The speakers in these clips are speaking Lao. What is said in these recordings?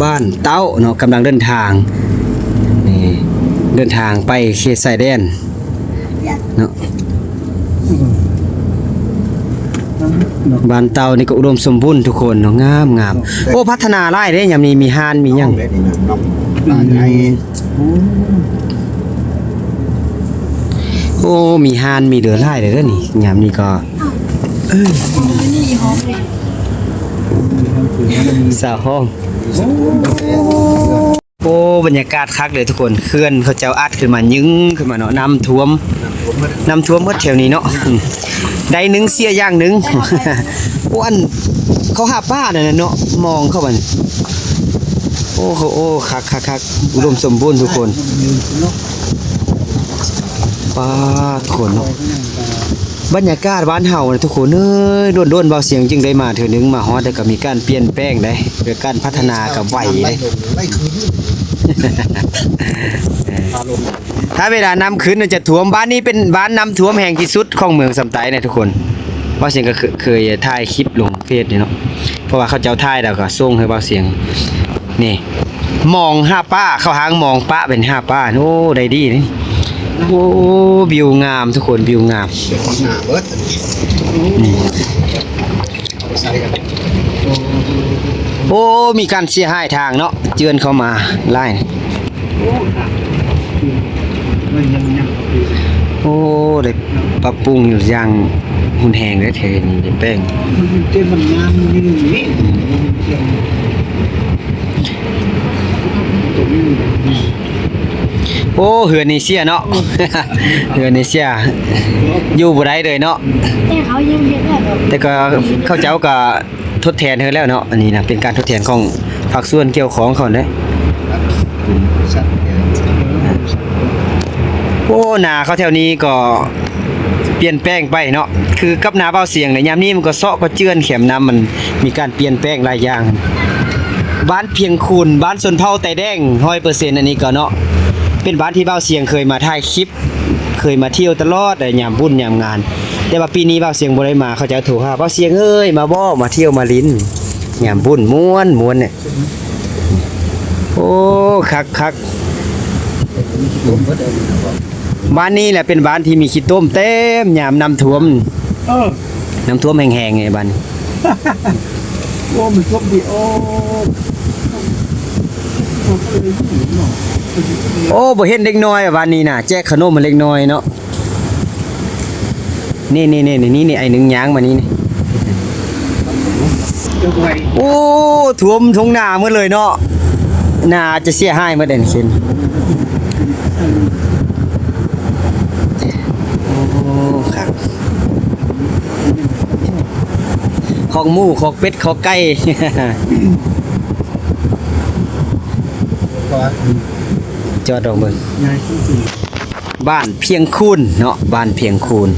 ບ້ານເຕົ້າເນາະ ກຳລັງເດີນທາງ ນີ້ ເດີນທາງໄປເຂດຊາຍແດນເນາະ. ບ້ານເຕົ້ານີ້ກໍອຸດົມສົມບູນທຸກຄົນເນາະ ງາມໆ. ໂອ້ ພັດທະນາຫຼາຍເດ້ ຍາມນີ້ມີຮ້ານມີຫຍັງ. ໂອ້ ມີຮ້ານມີເຫຼືອຫຼາຍເດ້ນີ້ ຍາມນີ້ກໍ ສາວຫ້ອງ. ໂອ້ ບັນຍາກາດຄັກເລີຍທຸກຄົນ ເຂື່ອນເຂົາເຈົ້າອັດຂຶ້ນມາ ຍຶງຂຶ້ນມາເນາະ ນ້ຳຖ້ວມ ນ້ຳຖ້ວມໝົດແຖວນີ້ເນາະ. ອືມ ໄດ້ໜຶ່ງເສຍຢ່າງໜຶ່ງ. ໂອ້ ອັນເຂົາຫາປານັ້ນນະເນາະ ມອງເຂົ້າໄປ. ໂອ້ໂຫ ໂອ້ ຄັກໆໆ ອຸດົມສົມບູນທຸກຄົນ. ປາດ ທຸກຄົນເນາະ ບັນຍາກາດບ້ານເຮົານະທຸກຄົນເອີຍ. ດົນໆ ເບົາສຽງຈຶ່ງໄດ້ມາເທື່ອໜຶ່ງ ມາຮອດແລ້ວກໍມີການປ່ຽນແປງໄດ໋ ແລະ ການພັດທະນາກໍໄວເດ້. ຖ້າເວລານ້ຳຂຶ້ນຈະຖ້ວມ. ບ້ານນີ້ເປັນບ້ານນ້ຳຖ້ວມແຮງທີ່ສຸດຂອງເມືອງຊຳໃຕ້ນະທຸກຄົນ. ເບົາສຽງກໍເຄີ- ເຄີຍຖ່າຍຄລິບລົງເຟສນີ້ເນາະ ເພາະວ່າເຂົາເຈົ້າຖ່າຍແລ້ວກໍສົ່ງໃຫ້ເບົາສຽງ. ນີ້ ມອງຫາປາ ເຂົາຫາງມອງປະເປັນຫາປາ. ໂອ້ ໄດ້ດີນີ້. ໂອ້ ວິວງາມທຸກຄົນ ວິວງາມ. ໂອ້ ມີການເສຍຫາຍທາງເນາະ ເຈື່ອນເຂົ້າມາຫຼາຍ. ໂອ້ ໄດ້ປັບປຸງຢູ່ຢ່າງຮຸນແຮງເດ້ ແຖວນີ້ ໄດ້ແປງ. ໂອ້ ເຮືອນນີ້ເສຍເນາະ ເຮືອນນີ້ເສຍ ຢູ່ບໍ່ໄດ້ເລີຍເນາະ. ແຕ່ເຂົາຍັງເຮັດແລ້ວດອກ ແຕ່ກໍເຂົາເຈົ້າກໍ ທົດແທນໃຫ້ແລ້ວເນາະ. ອັນນີ້ນະ ເປັນການທົດແທນຂອງພາກສ່ວນກ່ຽວຂ້ອງເຂົາເດ້. ໂອ້ ນາເຂົາແຖວນີ້ກໍປ່ຽນແປງໄປເນາະ ຄືກັບນາເບົາສຽງເດ້. ຍາມນີ້ມັນກໍເຊາະກໍເຈື່ອນ ແຄມນ້ຳມັນມີການປ່ຽນແປງຫຼາຍຢ່າງ. ບ້ານພຽງຄູນ ບ້ານຊົນເຜົ່າໄຕແດງ ຮ້ອຍເປີເຊັນ. ອັນນີ້ກໍເນາະ ເປັນບ້ານທີ່ເບົາສຽງເຄີຍມາຖ່າຍຄລິບ ເຄີຍມາທ່ຽວຕະຫຼອດ ຍາມບຸນຍາມງານ. ແຕ່ວ່າປີນີ້ບ່າວສຽງບໍ່ໄດ້ມາ ເຂົາເຈົ້າໂທຫາ ບ່າວສຽງເອີຍ ມາບໍ່ ມາທ່ຽວມາຫຼິ້ນ ຍາມບຸນມ່ວນໆ ນີ້. ໂອ້ ຄັກໆ ບ້ານນີ້ແຫຼະເປັນບ້ານທີ່ມີຂີ້ຕົມເຕັມຍາມນ້ຳຖ້ວມ. ເອີ ນ້ຳຖ້ວມແຮງໆ ນີ້ບ້ານນີ້. ໂອ້ ມັນຕົກດີ ໂອ້ ໂອ້ ບໍ່ເຫັນເດັກນ້ອຍບ້ານນີ້ນະ ແຈກຂະໜົມໃຫ້ເດັກນ້ອຍເນາະ. ນີ້ໆໆ ນີ້ ນີ້ ໄອ້ໜຶ່ງຍ່າງມານີ້ ນີ້. ໂອ້ ຖ້ວມທົ່ງນາໝົດເລີຍເນາະ ນາຈະເສຍຫາຍໝົດເດ້ນີ້. ໂອ້ ຄັກ ຄອກໝູ ຄອກເປັດ ຄອກໄກ່. ຈອດອອກເບິ່ງ ບ້ານພຽງຄູນເນາະ ບ້ານພຽງຄູນ.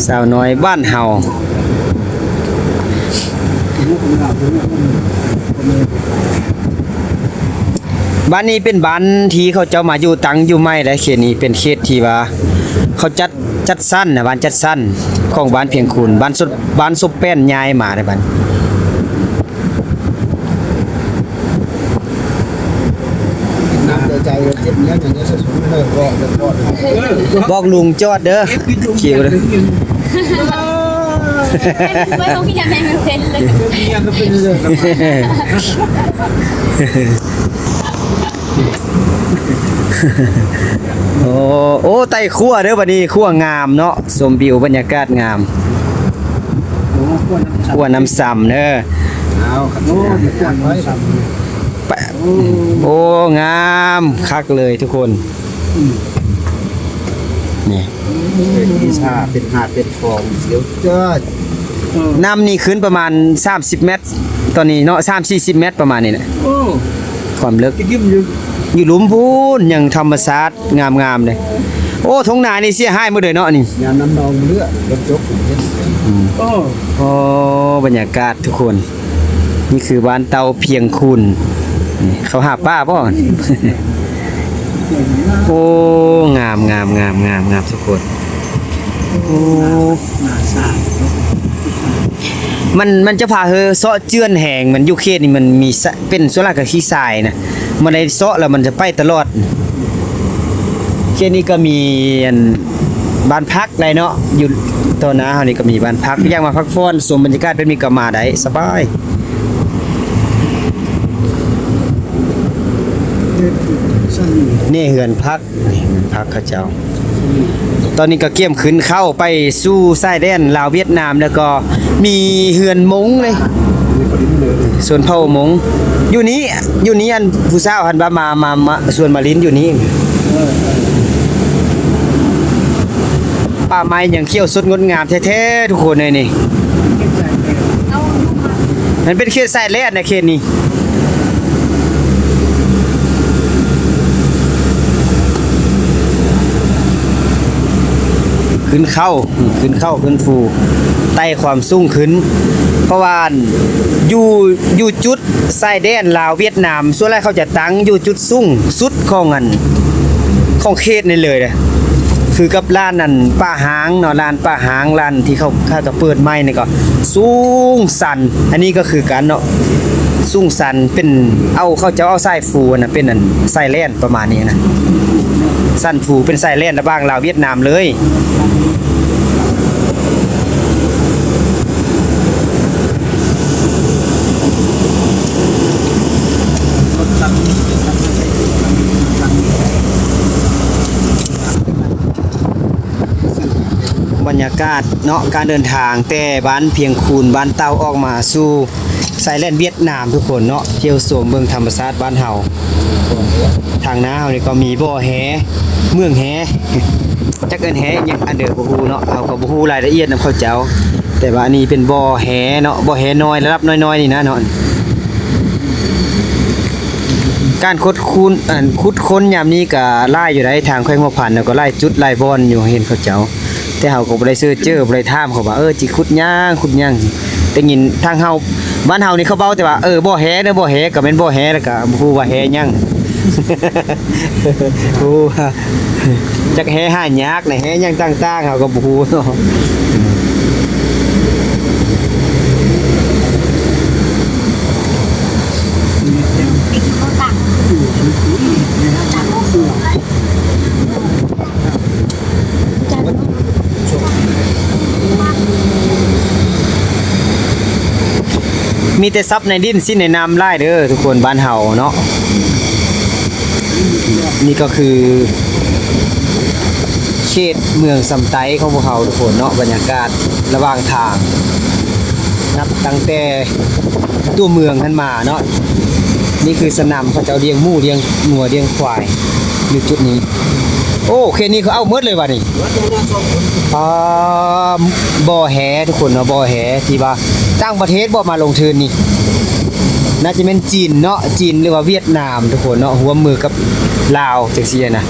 ສາວນ້ອຍບ້ານເຮົາ. ບ້ານນີ້ເປັນບ້ານທີ່ເຂົາເຈົ້າມາຢູ່ ຕັ້ງຢູ່ໃໝ່ໄດ໋. ເຂດນີ້ເປັນເຂດທີ່ວ່າເຂົາຈັດ ຈັດສັນນະ ບ້ານຈັດສັນຂອງບ້ານພຽງຄູນ ບ້ານສົບ ບ້ານສົບແປ້ນ ຍ້າຍມາໃນບ້ານ. ນ້ຳໃຈເຈັບແລ້ວ ຢ່າງນີ້ສະສົມເລີຍ ບອກ ບອກ ບອກລຸງຈອດເດີ ຄິວເດີ. ໄວ້ ເຮົາກໍຢາກໃຫ້ມັນເປັນເລີຍ ເປັນເລີຍ. ໂອ້ ໂອ້ ໃຕ້ຂົວເດີ ບັດນີ້ຂົວງາມເນາະ ຊົມວິວບັນຍາກາດງາມ. ໂອ້ ຂົວນ້ຳຊຳ ຂົວນ້ຳຊຳເດີ ອ້າວ ໂອ້ ຂົວນ້ຳຊຳ ປະ ໂອ້ ໂອ້ ງາມຄັກເລີຍທຸກຄົນ. ອືມ ນີ້ ເປັນທີ່ທ່າ ເປັນຫາດ ເປັນ ຂອງ ເດີ ຍອດ. ເອີ ນ້ຳນີ້ຂຶ້ນປະມານສາມສິບແມັດ ຕອນນີ້ເນາະ ສາມສີ່ສິບແມັດ ປະມານນີ້ແຫຼະ. ໂອ້ ຄວາມເລິກ ຕະກີ້ມັນຢູ່ ຢູ່ລຸ່ມພຸ້ນ ຍັງທຳມະຊາດງາມໆເດ້. ໂອ້ ທົ່ງນານີ້ເສຍຫາຍໝົດເລີຍເນາະນີ້ ຍາມນ້ຳນອງເລືອດ ລົດຈົກ ອືມ ໂອ້ ໂອ້ ບັນຍາກາດທຸກຄົນ. ນີ້ຄືບ້ານເຕົ້າພຽງຄູນ ນີ້ເຂົາຫາປາບໍ່? ໂອ້ ງາມໆໆໆ ທຸກຄົນ. ໂອ້ ມັນ ມັນຈະພາເຮີເຊາະເຈື່ອນແຮງ ມັນຢູ່ເຂດນີ້ມັນມີສະ ເປັນສ່ວນຫຼາຍກໍຂີ້ຊາຍນະ ມັນໄດ້ເຊາະແລ້ວມັນຈະໄປຕະຫຼອດ. ເຂດນີ້ກໍມີອັນ ບ້ານພັກໄດ້ເນາະ ຢູ່ຕໍ່ໜ້າເຮົານີ້ກໍມີບ້ານພັກ ຢາກມາພັກຜ່ອນຊົມບັນຍາກາດແບບນີ້ກໍມາໄດ້ສະບາຍ. ນີ້ເຮືອນພັກ ນີ້ເຮືອນພັກເຂົາເຈົ້າ. ຕອນນີ້ກໍກຽມຂຶ້ນເຂົ້າໄປສູ່ຊາຍແດນລາວຫວຽດນາມ ແລ້ວກໍມີເຮືອນມົ້ງເດ້ ຊົນເຜົ່າມົ້ງ. ຢູ່ນີ້ ຢູ່ນີ້ ອັນຜູ້ສາວຫັ້ນວ່າມາ ມາ ມາ ຊວນມາຫຼິ້ນຢູ່ນີ້. ປ່າໄມ້ຍັງຂຽວສົດງົດງາມແທ້ໆ ທຸກຄົນເອີຍນີ້. ມັນເປັນເຂດຊາຍແດນນະ ເຂດນີ້. ຂຶ້ນເຂົ້າ ຂຶ້ນເຂົ້າ ຂຶ້ນພູ ໄຕ່ຄວາມສູງຂຶ້ນ ເພາະວ່າ ອັນ ຢູ່ ຢູ່ຈຸດຊາຍແດນລາວຫວຽດນາມ ສ່ວນຫຼາຍເຂົາຈະຕັ້ງຢູ່ຈຸດສູງສຸດຂອງ ອັນ ຂອງເຂດນີ້ເລີຍເດ້ ຄືກັບລານ ອັນ ປາຮ້າງເນາະ ລານປາຮ້າງ ລານທີ່ເຂົາ ເຂົາຈະເປີດໃໝ່ນີ້ກໍສູງຊັນ. ອັນນີ້ກໍຄືກັນເນາະ ສູງຊັນ ເປັນ ເອົາ ເຂົາເຈົ້າເອົາສາຍພູຫັ້ນນະ ເປັນ ອັນ ສາຍແລນ ປະມານນີ້ນະ ຊັ້ນພູເປັນສາຍແລນລະຫວ່າງລາວຫວຽດນາມເລີຍ. ບັນຍາກາດເນາະ ການເດີນທາງແຕ່ບ້ານພຽງຄູນ ບ້ານເຕົ້າ ອອກມາສູ່ ຊາຍແດນຫວຽດນາມທຸກຄົນເນາະ ທ່ຽວຊົມເບິ່ງທຳມະຊາດບ້ານເຮົາ. ທາງໜ້າເຮົານີ້ກໍມີບໍ່ແຮ່ ເມືອງແຮ່ ຈັກເອີ້ນແຮ່ຫຍັງ ອັນເດີບໍ່ຮູ້ເນາະ ເຮົາກໍບໍ່ຮູ້ລາຍລະອຽດນຳເຂົາເຈົ້າ ແຕ່ວ່າອັນນີ້ເປັນບໍ່ແຮ່ເນາະ ບໍ່ແຮ່ນ້ອຍ ລະດັບນ້ອຍໆນີ້ນະເນາະ. ການຂຸດຄົ້ນ ອັນ ຂຸດຄົ້ນຍາມນີ້ກໍຫຼາຍຢູ່ໃດ໋ ທາງແຂວງຫົວພັນ ແລ້ວກໍຫຼາຍຈຸດຫຼາຍບ່ອນຢູ່ ເຫັນເຂົາເຈົ້າ ແຕ່ເຮົາກໍບໍ່ໄດ້ເຊີດເຈີ ບໍ່ໄດ້ຖາມເຂົາວ່າ ເອີ ຊິຂຸດຫຍັງ ຂຸດຫຍັງ. ໄດ້ຍິນທາງເຮົາ ບ້ານເຮົານີ້ເຂົາເວົ້າແຕ່ວ່າ ເອີ ບໍ່ແຮ່ເດີ ບໍ່ແຮ່ ກໍແມ່ນບໍ່ແຮ່ ແລ້ວກໍບໍ່ຮູ້ວ່າແຮ່ຫຍັງ. ໂອ້ ຈັກແຮ່ຫາຍາກນະ ແຮ່ຫຍັງຕ່າງໆ ເຮົາກໍບໍ່ຮູ້ເນາະ. ມີແຕ່ຊັບໃນດິນ ສິນໃນນ້ຳຫຼາຍເດີທຸກຄົນ ບ້ານເຮົາເນາະ. ນີ້ກໍຄືເຂດເມືອງຊຳໄຕຂອງພວກເຮົາທຸກຄົນເນາະ ບັນຍາກາດລະຫວ່າງທາງ ນັບຕັ້ງແຕ່ຕົວເມືອງຫັ້ນມາເນາະ. ນີ້ຄືສະໜາມເຂົາເຈົ້າລ້ຽງໝູ ລ້ຽງງົວ ລ້ຽງຄວາຍ ຢູ່ຈຸດນີ້. ໂອ້ ເຂດນີ້ເຂົາເອົາໝົດເລີຍຫວານີ້. ອ່າ ບໍ່ແຮ່ທຸກຄົນເນາະ ບໍ່ແຮ່ ທີ່ວ່າຕ່າງປະເທດບໍ່ມາລົງທຶນນີ້ ໜ້າຈະແມ່ນຈີນເນາະ ຈີນ ຫຼືວ່າຫວຽດນາມທຸກຄົນເນາະ ຮ່ວມມືກັບລາວຈັ່ງຊີ້ນະ.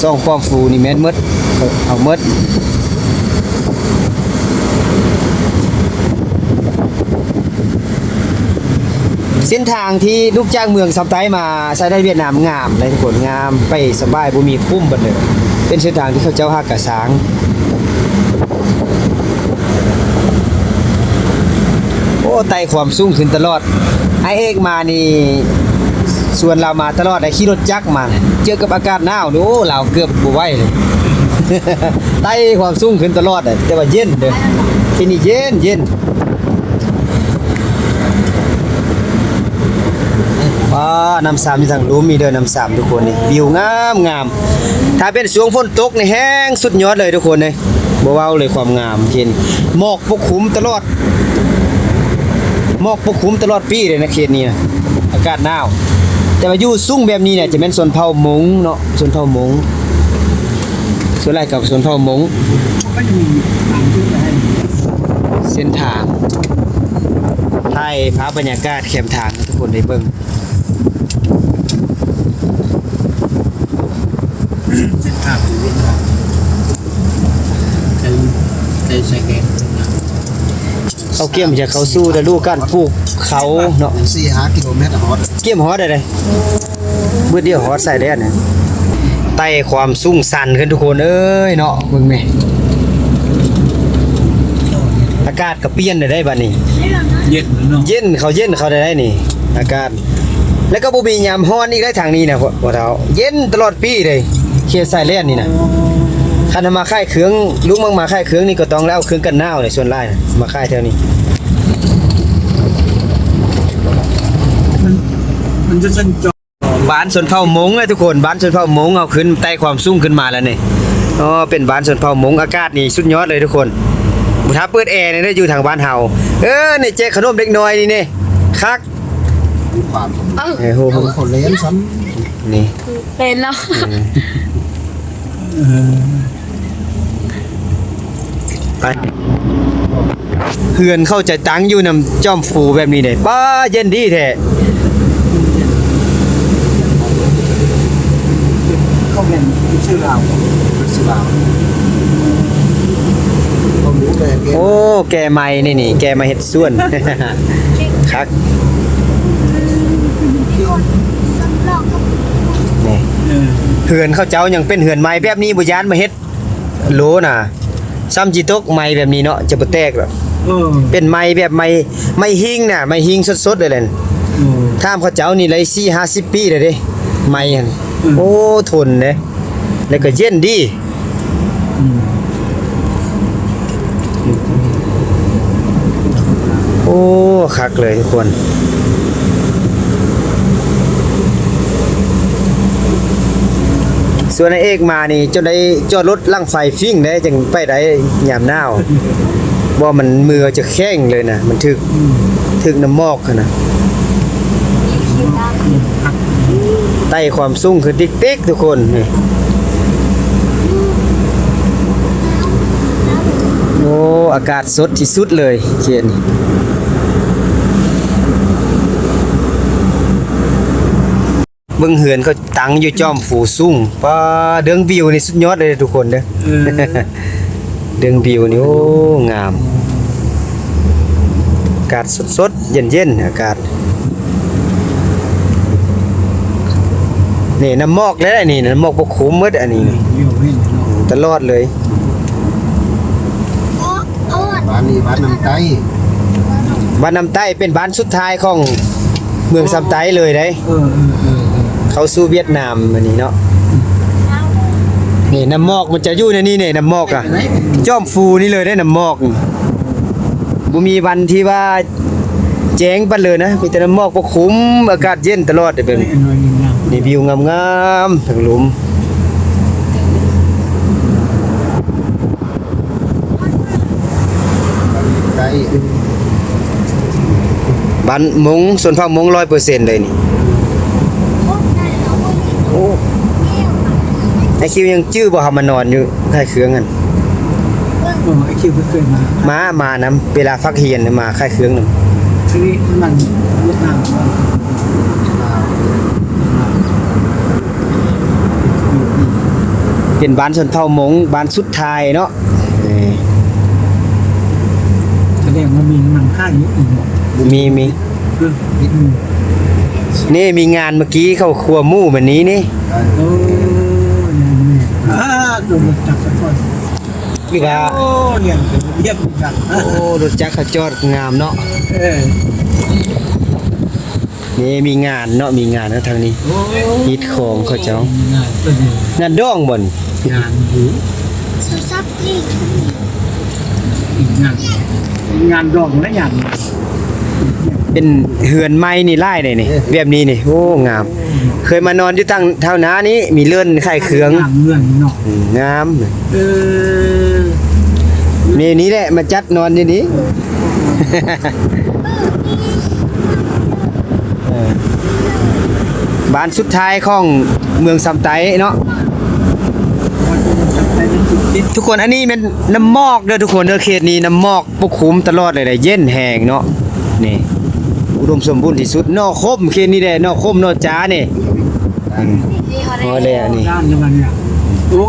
ສອງປ້ອມຟູນີ້ແມ່ນໝົດ ເອົາໝົດ. ເສັ້ນທາງທີ່ລຸກຈາກເມືອງຊຳໄຕມາຊາຍແດນຫວຽດນາມງາມເລີຍທຸກຄົນ ງາມ ໄປສະບາຍ ບໍ່ມີຂຸມປານໃດ ເປັນເສັ້ນທາງທີ່ເຂົາເຈົ້າຫາກະສ້າງ. ໂອ້ ໄຕ່ຄວາມສູງຂຶ້ນຕະຫຼອດ. ອ້າຍເອກມານີ້ ຊວນລາວມາຕະຫຼອດ ໄດ້ຂີ່ລົດຈັກມາ ເຈີກັບອາກາດໜາວນີ້ ໂອ້ ລາວເກືອບບໍ່ໄຫວເລີຍ. ໄຕ່ຄວາມສູງຂຶ້ນຕະຫຼອດ ແຕ່ວ່າເຢັນເດີ ທີ່ນີ້ເຢັນໆ. ວ້າ ນ້ຳຊາມຢູ່ທາງລຸ່ມນີ້ເດີ ນ້ຳຊາມທຸກຄົນນີ້ ວິວງາມໆ. ຖ້າເປັນຊ່ວງຝົນຕົກນີ້ແຮງສຸດຍອດເລີຍທຸກຄົນເອີຍ ບໍ່ເວົ້າເລີຍຄວາມງາມ. ເຫັນໝອກປົກຄຸມຕະຫຼອດ ໝອກປົກຄຸມຕະຫຼອດປີເລີຍນະ ເຂດນີ້ນະ ອາກາດໜາວ. ແຕ່ວ່າຢູ່ສູງແບບນີ້ນະ ຈະແມ່ນຊົນເຜົ່າມົ້ງເນາະ ຊົນເຜົ່າມົ້ງ ສ່ວນຫຼາຍກໍຊົນເຜົ່າມົ້ງ. ເສັ້ນທາງ ຖ່າຍພາບບັນຍາກາດແຄມທາງໃຫ້ທຸກຄົນໄດ້ເບິ່ງ. ເສັ້ນທາງຢູ່ເວຍດນາມ ໄກ ໄກຊາຍແດນເວຍດນາມ. ເຂົາກຽມຈະເຂົ້າສູ່ລະດູການປູກເຂົ້າເນາະ ສີ່ຫ້າກິໂລແມັດຮອດ ກຽມຮອດໄດ້ເດ ບຶດດຽວຮອດຊາຍແດນ. ໄຕ່ຄວາມສູງຊັນຂຶ້ນທຸກຄົນເອີຍເນາະ ເບິ່ງແມະ ອາກາດກໍປ່ຽນໄດ້ບັດນີ້ ເຢັນເນາະ ເຢັນເຂົ້າເຢັນເຂົ້າໄດ້ນີ້ ອາກາດ ແລ້ວກໍບໍ່ມີຍາມຮ້ອນອີກໄດ້ທາງນີ້ນະ ພໍ່ເຖົ້າ ເຢັນຕະຫຼອດປີເລີຍ ເຂດຊາຍແດນນີ້ນະ ຄັນເຮົາມາຂາຍເຄື່ອງ ລຸງມັກມາຂາຍເຄື່ອງນີ້ກໍຕ້ອງໄດ້ເອົາເຄື່ອງກັນໜາວນີ້ ສ່ວນຫຼາຍນະ ມາຂາຍແຖວນີ້ ມັນ ມັນຈະເປັນ ບ້ານຊົນເຜົ່າມົ້ງເດີທຸກຄົນ ບ້ານຊົນເຜົ່າມົ້ງ ເຮົາຂຶ້ນໄຕ່ຄວາມສູງຂຶ້ນມາແລ້ວນີ້ ອໍ ເປັນບ້ານຊົນເຜົ່າມົ້ງ ອາກາດນີ້ສຸດຍອດເລີຍທຸກຄົນ ຖ້າເປີດແອນີ້ໄດ້ຢູ່ທາງບ້ານເຮົາ ເອີ ນີ້ແຈກຂະໜົມເດັກນ້ອຍນີ້ນີ້ ຄັກ ເອີ ເອີ ໂຫ ເຂົາເລ່ນຊ້ຳ ນີ້ ເປັນແລ້ວ ເອີ ເອີ ໄປ ເຮືອນເຂົາຈະຕັ້ງຢູ່ນຳຈອມພູແບບນີ້ເດ້ ປ້າ ເຢັນດີແທ້ ເຂົາແມ່ນຊື່ລາວ ຊື່ລາວ ໂອ້ ແກ່ໃໝ່ນີ້ນີ້ ແກ່ມາເຮັດສວນ ຄັກ ນີ້ ເອີ ເຮືອນເຂົາເຈົ້າຍັງເປັນເຮືອນໄມ້ແບບນີ້ ບໍ່ຢ້ານມາເຮັດ ໂລນະ ຊ້ຳຈິຕົກໄມ້ແບບນີ້ເນາະ ຈະບໍ່ແຕກດອກ ເອີ ເປັນໄມ້ແບບໄມ້ ໄມ້ຫິ້ງນະ ໄມ້ຫິ້ງສົດໆເລີຍແຫຼະ ເອີ ຖາມເຂົາເຈົ້ານີ້ໄດ້ສີ່ຫ້າສິບປີແລ້ວເດ້ ໄມ້ຫັ້ນ ເອີ ໂອ້ ທົນເດ້ ແລ້ວກໍເຢັນດີ ອືມ ໂອ້ ຄັກເລີຍທຸກຄົນ ສ່ວນນາງເອກມານີ້ ຈົນໄດ້ຈອດລົດຫຼັງໄຟຟິ້ງເດ້ ຈຶ່ງໄປໄດ້ຍາມໜາວ ບໍ່ ມັນມືຈະແຂງເລີຍນະ ມັນຖືກ ອືມ ຖືກນ້ຳໝອກຫັ້ນນະ ໄຕ່ຄວາມສູງຂຶ້ນຕິກໆ ທຸກຄົນ ນີ້ ໂອ້ ອາກາດສົດທີ່ສຸດເລີຍ ເຂດນີ້ ເບິ່ງເຮືອນເຂົາຕັ້ງຢູ່ຈອມພູສູງ ປ້າ ເບິ່ງວິວນີ້ສຸດຍອດເລີຍທຸກຄົນເດີ ເອີ ເບິ່ງວິວນີ້ ໂອ້ ງາມ ອາກາດສົດໆ ເຢັນໆ ອາກາດ ນີ້ນ້ຳໝອກແລ້ວນີ້ ນ້ຳໝອກປົກຄຸມໝົດອັນນີ້ ນີ້ວິວເຫັນເນາະ ຕະຫຼອດເລີຍ ບ້ານນີ້ບ້ານນ້ຳໃຕ້ ບ້ານນ້ຳໃຕ້ເປັນບ້ານສຸດທ້າຍຂອງເມືອງຊຳໃຕ້ເລີຍເດ້ ເອີ ເອີ ເອີ ເອີ ເຂົ້າສູ່ຫວຽດນາມອັນນີ້ເນາະ ນີ້ນ້ຳໝອກມັນຈະຢູ່ໃນນີ້ນີ້ ນ້ຳໝອກອະ ຈອມພູນີ້ເລີຍເດ້ ນ້ຳໝອກ ບໍ່ມີວັນທີ່ວ່າ ແຈ້ງປານເລີຍນະ ມີແຕ່ນ້ຳໝອກປົກຄຸມ ອາກາດເຢັນຕະຫຼອດເດ້ ເບິ່ງ ນີ້ວິວງາມໆ ທາງລຸ່ມ ບ້ານມົ້ງ ຊົນເຜົ່າມົ້ງຮ້ອຍເປີເຊັນເລີຍນີ້ ໂອ້ ອ້າຍຄິວຍັງຈື່ບໍ່ ເຮົາມານອນຢູ່ຄ້າຍເຄື່ອງຫັ້ນ ເອີ ອ້າຍຄິວເຄີຍມາ ມາ ມານຳ ເວລາພັກຮຽນມາຄ້າຍເຄື່ອງນຳ ທີນີ້ມັນຫວຽດນາມ ເປັນບ້ານຊົນເຜົ່າມົ້ງ ບ້ານສຸດທ້າຍເນາະ ເອີ ສະແດງວ່າມີມັນຄ້າຍຢູ່ອີກເນາະ ມີ ມີ ເອີ ນີ້ມີງານ ເມື່ອກີ້ເຂົາຄົວໝູ້ແບບນີ້ນີ້ ໂອ້ ນີ້ ອ່າ ຕົວມັນຈັກສະກ່ອນ ຫຼືວ່າ ໂອ້ ລຽນເປັນລະບຽບຈັກ ໂອ້ ລົດຈັກເຂົາຈອດງາມເນາະ ເອີ ນີ້ມີງານເນາະ ມີງານທາງນີ້ ໂອ້ ຮີດຄອງເຂົາເຈົ້າ ງານເປັນ ງານດອງບໍ່ນີ້ ງານຢູ່ ໂທລະສັບນີ້ ງານ ງານດອງແລະງານ ເປັນເຮືອນໃໝ່ນີ້ຫຼາຍເດ້ນີ້ ແບບນີ້ນີ້ ໂອ້ ງາມ ເຄີຍມານອນຢູ່ທາງແຖວໜ້ານີ້ ມີເລື່ອນຂາຍເຄື່ອງ ງາມເມືອງເນາະ ອືມ ງາມ ເອີ ນີ້ ນີ້ແຫຼະ ມາຈັດນອນຢູ່ນີ້ ເອີ ບ້ານສຸດທ້າຍຂອງເມືອງຊຳໃຕ້ເນາະ ທຸກຄົນ ອັນນີ້ແມ່ນນ້ຳໝອກເດີທຸກຄົນເດີ ເຂດນີ້ນ້ຳໝອກ ປົກຄຸມຕະຫຼອດເລີຍ ເຢັນແຮງເນາະ ນີ້ ອຸດົມສົມບູນທີ່ສຸດ ໜໍ່ຂົມ ເຂດນີ້ແຫຼະ ໜໍ່ຂົມ ໜໍ່ຈານີ້ ອືມ ພໍແລ້ວນີ້ ໂອ້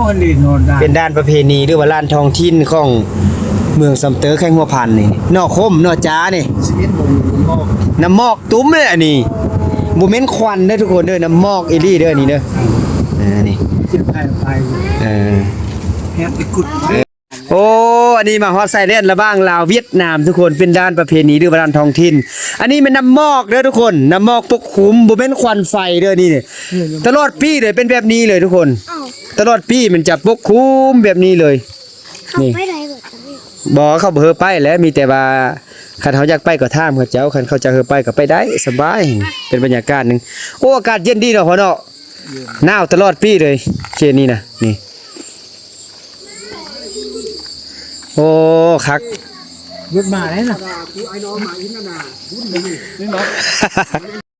ອັນນີ້ເນາະ ເປັນດ້ານປະເພນີ ຫຼືວ່າລ້ານທ້ອງຖິ່ນຂອງເມືອງຊຳເຕີ ແຂວງຫົວພັນນີ້ ໜໍ່ຂົມ ໜໍ່ຈານີ້ ນ້ຳໝອກ ຕຸ້ມເລີຍອັນນີ້ ບໍ່ແມ່ນຄວັນເດີທຸກຄົນເດີ ນ້ຳໝອກອີ່ຫຼີເດີ ອັນນີ້ເດີ ເອີ ນີ້ ເຈັບໄປໄປ ເອີ ແຮດໄປກຸດ ໂອ້ ອັນນີ້ມາຮອດຊາຍແດນລະຫວ່າງລາວຫວຽດນາມທຸກຄົນ ເປັນດ່ານປະເພນີ ຫຼືວ່າດ່ານທ້ອງຖິ່ນ. ອັນນີ້ແມ່ນນ້ຳໝອກເດີທຸກຄົນ ນ້ຳໝອກປົກຄຸມ ບໍ່ແມ່ນຄວັນໄຟເດີນີ້ ນີ້ ຕະຫຼອດປີເລີຍ ເປັນແບບນີ້ເລີຍທຸກຄົນ ຕະຫຼອດປີມັນຈະປົກຄຸມແບບນີ້ເລີຍ. ເຂົ້າໄປໄດ້ບໍ່? ບໍ່ ເຂົາບໍ່ໃຫ້ໄປແຫຼະ ມີແຕ່ວ່າຄັນເຮົາຢາກໄປກໍຖາມເຂົາເຈົ້າ ຄັນເຂົາເຈົ້າໃຫ້ໄປກໍໄປໄດ້ສະບາຍ ເປັນບັນຍາກາດໜຶ່ງ. ໂອ້ ອາກາດເຢັນດີເນາະພໍ່ເນາະ ໜາວຕະຫຼອດປີເລີຍ ເຂດນີ້ນະ ນີ້ ໂອ້ ຄັກ ລົດມາແລ້ວນະ ແມ່ນບໍ່?